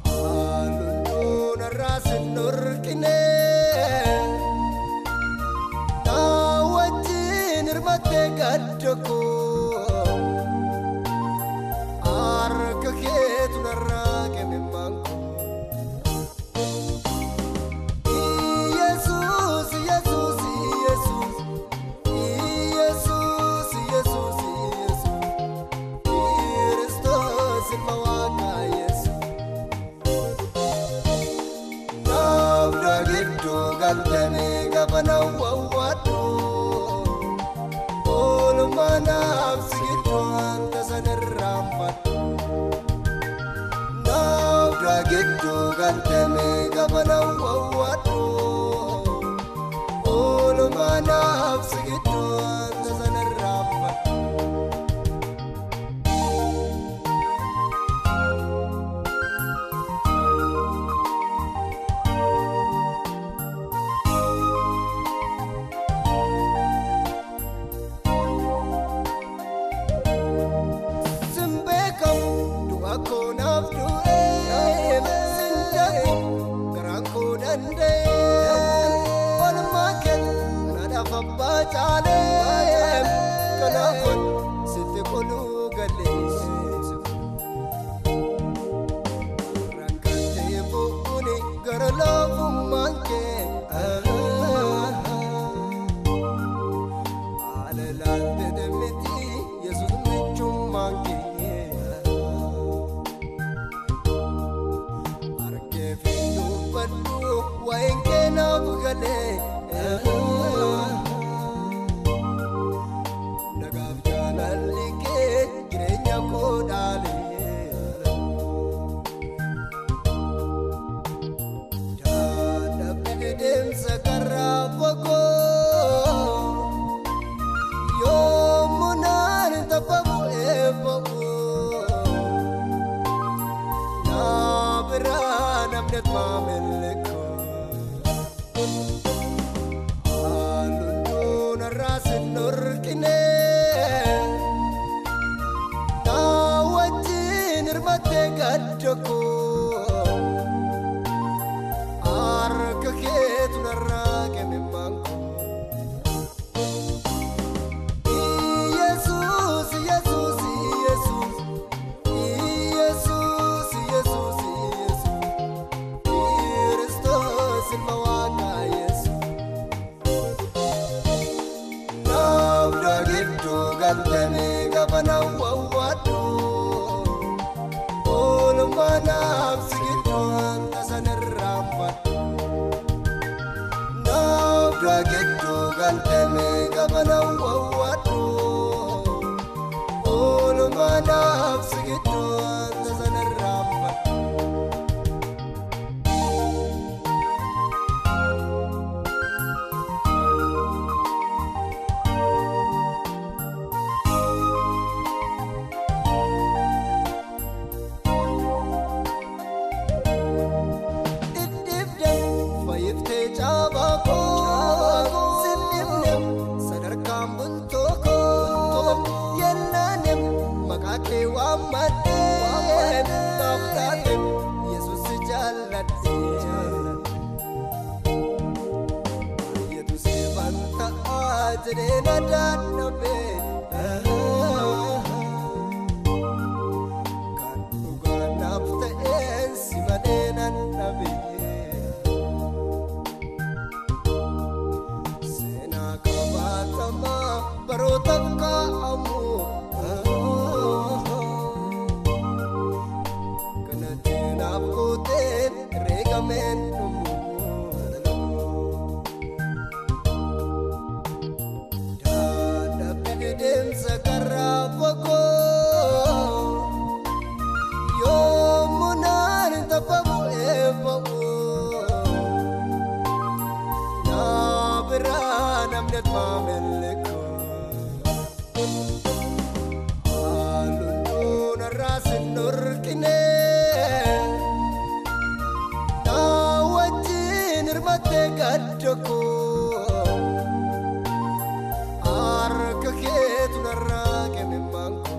Halluu narraa sin dhorkine na wajjin hirmattee gadda koo harka keetu narraa kenne maangoo. Yesuus Yesuus Yesuus Yesuus Yesuus Yesuus Kiristoos ilma Waaqaa Yesuus. Naafna gidduu galtanii gabana wawwaadhu oolmaa naaf si gidduu wanta sana irraanfadhu. Naafna gidduu galtanii gabana wawwaadhu oolmaa naaf si gidduu wanta sana irraanfadhu. Sin beekamu du'a koo naaf du'ee sin dhabu garaan koo danda'ee oolmaa kee kanaadhaaf abbaa caalee kanaafan sitti qoluu galee. Rakkatee bu'uuni gara laafummaan kee haala laaltee miti Yesuus michummaan kee. Harkee fi dubbadhu waa'een kee naaf galee. Nagaaf jaalalli kee jireenya koo dhaalee. Dadhabbii deemsa karaa fagoo yoomuu naan tapha bu'ee ba'u. Na biraa namni maamilli koo. Halluu narraa sin dhorkine na wajjin hirmattee gadda koo harka keetu narraa kenne maangoo. Yesuus Yesuus Yesuus Yesuus Yesuus Yesuus Kiristoos ilma Waaqaa Yesuus. Naafna gidduu galtanii gabana wawwaadhu oolmaa naaf si gidduu wanta sana irraanfadhu. Naafna gidduu galtanii gabana wawwaadhu oolmaa naaf si gidduu wanta sana irraanfadhu. Dhidhiibde fayyiftee caabaa koo sin dhibne sadarkaan bultoo koo yennaanem maqaa kee waammadhee naaf taate Yesuus si jaalladhe. Baay'eetu siifan ta'aa jedhee na dadhabe. Kan dhugaa naaf ta'een si malee nan dhabe. Seenaa qabaatamaa barootaaf kaa'amu. Kana teenaaf gooteen herreegameen dhumu. Dadhabbii deemsa karaa fagoo yoomuu naan tapha bu'ee ba'u. Na biraa namni maamilli koo. Halluu narraa sin dhorkine na wajjin hirmattee gadda koo harka keetu narraa kenne maangoo.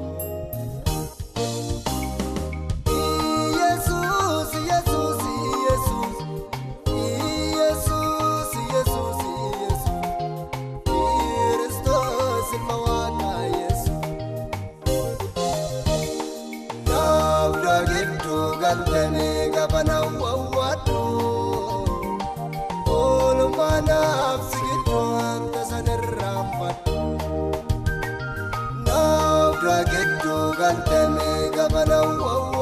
Gabana.